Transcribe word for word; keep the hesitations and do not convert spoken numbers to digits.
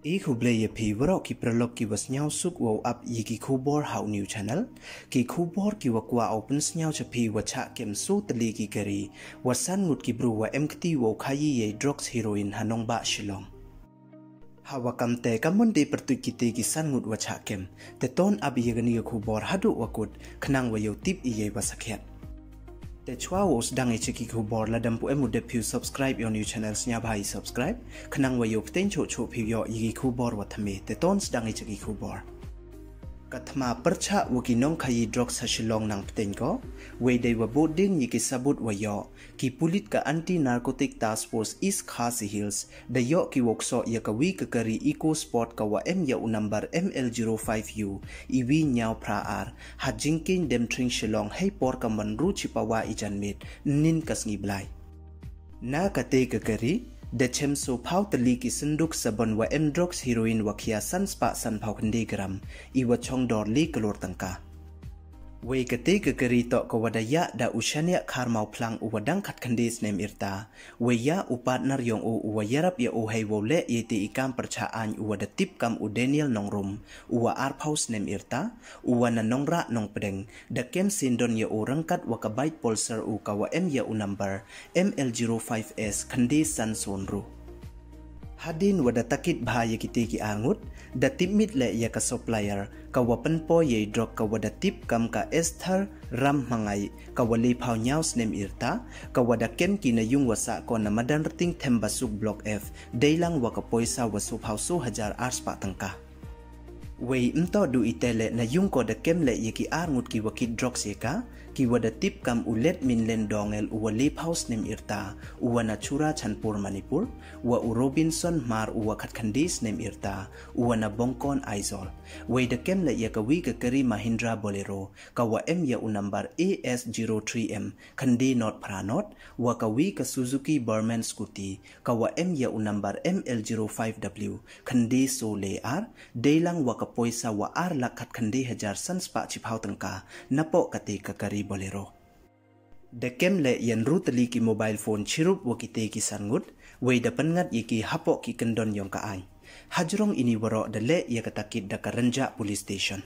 I khublei ya phi waroh ki paralok ki wa sniawsuk wow ap ya ki khubor ha u new channel. Ki khubor ki wa kwah u pynsniaw cha phi wa chah kem soo tylli ki kari, wa san ngut ki bru wa em kti wow khayi yei drugs heroin ha nongbah Shillong. Ha wa kamte ka mon de pyrtuit kite ki san ngut wa chah kem. Te ton ap ya kani ka khubor haduh wa kut, khnang wa yow tip i yei wa sakhiat. Te chwa wow sdang i cha ki khubor, lada ym pu em u dep phi u subscribe ya u new channel, sniawbha i subscribe, khnang wa yow pteng choh choh phi u yoh ya ki khubor wa thymme. Te ton sdang i cha ki khubor. Ka thma pyrchah wa ki nongkhayi drugs ha Shillong nang pteng ko, wei dei wa bud ding ya ki sabut wa yoh, ki pulit ka Anti Narcotic Task Force East Khasi Hills da yoh ki wow ksoh ya ka wi ka kari Eco Sport ka wa em ya u number M L zero five U i wi nyaw phra ar, ha jingkieng Demtring Shillong hei por ka man ru chipawa i janmiet, nin ka sngi Blai. Na kate ka kari da chem soo phaw tylli ki synduk sabon wa em drugs heroin wa khia san spah san phaw khyndai gram, i wa chong dor le klur tyngka. Wei kate ka kari toh ka wa da yah da u Shaniah Kharmawphlang u wa dang khat khyndai snem yrta, wei ya u partner yong u u wa yarap ya u hei wow leh ya ite i kam pyrchah aiñ u wa da tip kam u Daniel Nongrum, u wa ar phaw snem yrta, u wa na Nongrah Nongpdeng, da kem syndon ya u ryngkat wa ka bike Pulsar u ka wa em ya u number M L zero five S khyndai san soo ynru. Hadien wa da takit bha ya kite ki ar ngut, da tipmit leh ya ka supplier ka wa pynpoi yei drug ka wa da tip kam ka Esther Ramhmangai, ka wa le phaw nyaw snem yrta, ka wa da kem ki na yung wa sah ko na Madanrting Thembasuk Block F, deilang wa ka poisa wa soo phaw soo hajar ar spah tyngka. Wei ym toh du ite leh, na yung ko da kem leh ya ki ar ngut ki wa kit drugs ya ka, ki wa da tip kam u Letminlen Dongel u wa le phaw snem yrta, u wa na Churachandpur Manipur, wa u Robinson Hmar u wa khat khyndai snem yrta, u wa na Bongkon Aizawl. Wei da kem leh ya ka wi ka kari Mahindra Bolero, ka wa em ya u number A S zero three M khyndai not phra not, wa ka wi ka Suzuki Burman scooty, ka wa em ya u number M L zero five W khyndai soo le ar, deilang wa ka poisa wa ar lak khat khyndai hajar san spah chiphaw tyngka, napoh kate ka kari Bolero. Da kem leh ya ynru tylli ki mobile phone chirup wa kite ki san ngut, wei da pynngat ya ki hapoh ki kyndon yong ka aiñ. Hajrong ini waroh da leh ya ka takit da ka Rynjah Police Station.